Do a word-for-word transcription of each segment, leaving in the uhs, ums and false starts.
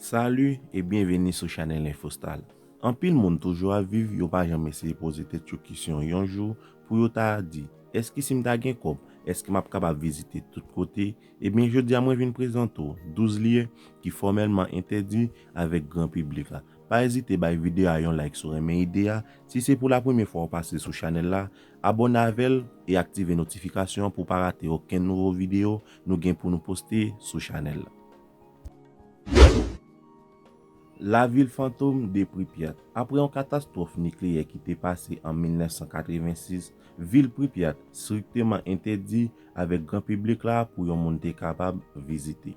Salut e byenveni sou chanèl Infostar. Anpil moun toujou ap viv, yo pa janm eseye poze tèt yo kesyon yon jou pou yo ta di, èske si m ta gen kòb, èske m ap kapab vizite tout kote? Ebyen, jodi a mwen vin prezante w douz lye ki fòmèlman entèdi avèk gran piblik la. Pa ezite bay videyo a yon like si w renmen ide a. Si se pou la premyè fwa w pase sou chanèl la, abòne avè l e aktive notifikasyon an pou w pa rate okenn nouvo videyo nou gen pou nou poste sou chanèl la. Lavil fantom de Pripyat. Apre yon katastwòf nikleyè ki te pase an mil nèf san katrevensis, vil Pripyat strikteman entèdi avèk gran piblik la pou yon moun te kapab vizite.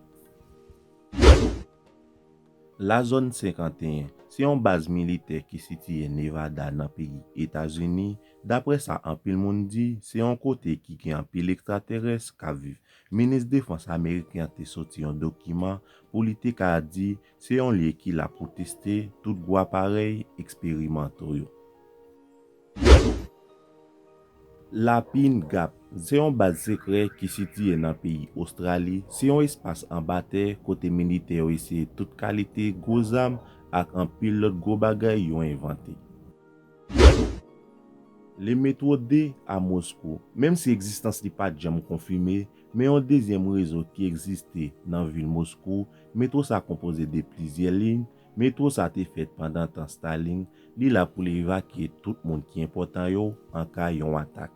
Lazòn senkanteyen, se yon baz militè ki sitiye Nevada nan peyi Etazini. Daprè sa anpil moun di, se yon kote ki gen anpil ekstratèrès k ap viv. Minis defans ameriken an te soti yon dokiman pou li te ka di se yon lye ki la pou teste tout gwo aparèy eksperimanto yo. Lapin Gap, se yon baz sekrè ki sitiye nan peyi Ostrali. Se yon espas anba tè kote militè yo eseye tout kalite gwo zam ak anpil lòt gwo bagay yo envante. Le Metro de a Moskou. Menm si egzistans li pa t janm konfime, men yon dezyèm rezo ki egziste nan vil Moskou. Metro sa konpoze de plizyè liy. Metro sa te fèt pandan tan Stalin. Li la pou l evakye tout moun ki enpòtan yo an ka yon atak.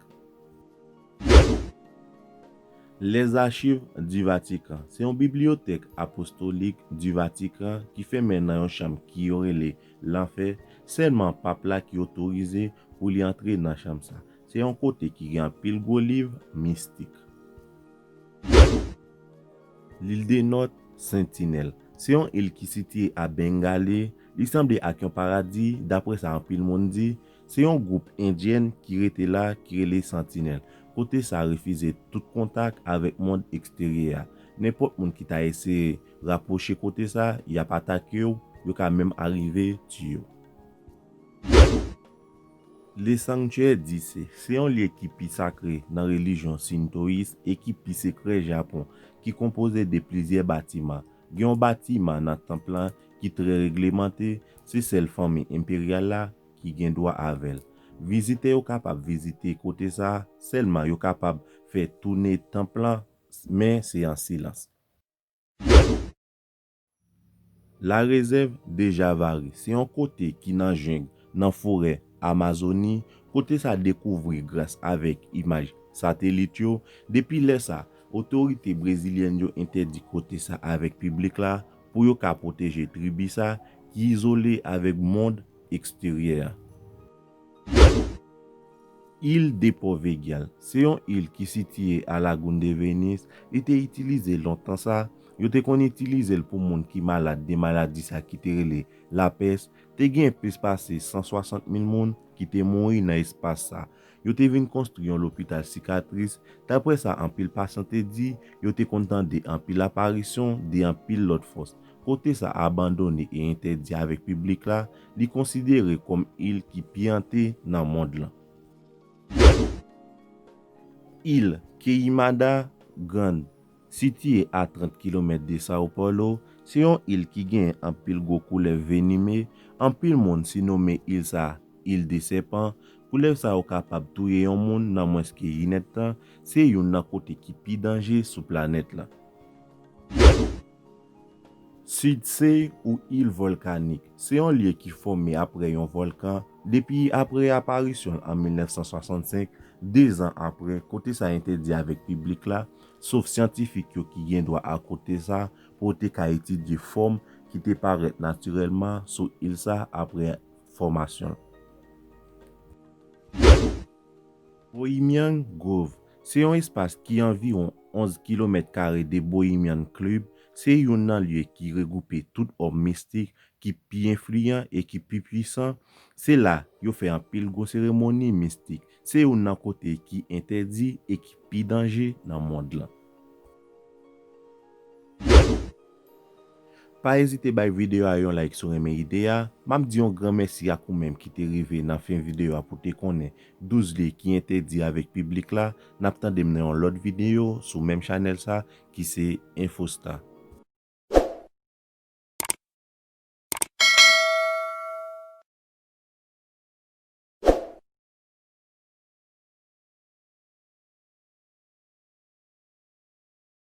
Les Archives du Vatican, se yon bibliyotèk apostolik du Vatican ki fèmen nan yon chanm ki yo rele lanfè. Sèlman pap la ki otorize pou li antre nan chanm sa. Se yon kote ki gen anpil gwo liv mistik. L'île de Notte, Sentinèl, se yon il ki sitiye a Bengale. Li sanble ak yon paradi, daprè sa anpil moun di. Se yon gwoup endyèn ki rete la ki rele Santinèl. Kote sa refize tout kontak avèk mond eksteryè a. Nenpòt moun ki ta eseye rapwoche kote sa, y ap atake w, yo ka menm arive tiye w. Le Sanctuaire d'Ise, se yon lye ki pi sakre nan relijyon sintoyis e ki pi sekrè Japon, ki konpoze de plizyè batiman. Gen yon batiman nan tanp lan ki trè reglemante, se sèl fanmi enperyal la ki gen dwa avè l. Vizitè yo kapab vizite kote sa, sèlman yo kapab fè toune tanp lan, men se an silans. La Réserve de Javari, se yon kote ki nan jeng, nan forè Amazoni, kote sa dekouvri gras avèk imaj satelit yo. Depi lè sa, otorite brezilyèn yo entèdi kote sa avèk piblik la pou yo ka pwoteje tribi sa ki izole avèk mond eksteryè a. Il de Port Veigal, se yon il ki sitiye a Lagoun de Venise. Li te itilize lontan sa. Yo te konn itilize l pou moun ki malad de maladi sa ki te rele lapès. Te gen plis pase san swasant mil moun ki te mouri nan espas sa. Yo te vin konstwi yon lopital sikatris. Daprè sa anpil pasyan te di, yo te konn tande anpil aparisyon de anpil lòt fòs. Kote sa abandone e entèdi avèk piblik la, li konsidere kòm il ki pi ante nan mond lan. Il Queimada Grande, sitiye a trant kilomèt de São Paulo, se yon il ki gen anpil gwo koulèv venime. Anpil moun sinome il sa il de sèpan. Koulèv sa yo kapab touye yon moun nan mwens ke inèdtan. Se youn nan kote ki pi danje sou planèt la. Sudsey ou il volcanique, se yon lye ki fòme apre yon vòlkan. Depi apre aparisyon l an mil nèf san swasannsenk, dezan apre, kote sa entèdi avèk piblik la, sof syantifik yo ki gen dwa a kote sa pou yo te ka etidye fòm ki te parèt natirèlman sou il sa apre fòmasyon l. Bohemian Grove, se yon espas ki anviwon onz kilomèt kare de Bohemian Club. Se youn nan lye ki regwoupe tout òm mistik ki pi enfliyan e ki pi pwisan. Se la yo fè anpil gwo seremoni mistik. Se youn nan kote ki entèdi e ki pi danje nan mond lan. Pa ezite bay videyo a yon like si w renmen ide a. M ap di yon gran mèsi ak ou menm ki te rive nan fen videyo a pou te konnen douz lye ki entèdi avèk piblik la. N ap tande m nan yon lòt videyo sou menm chanèl sa ki se Infostar.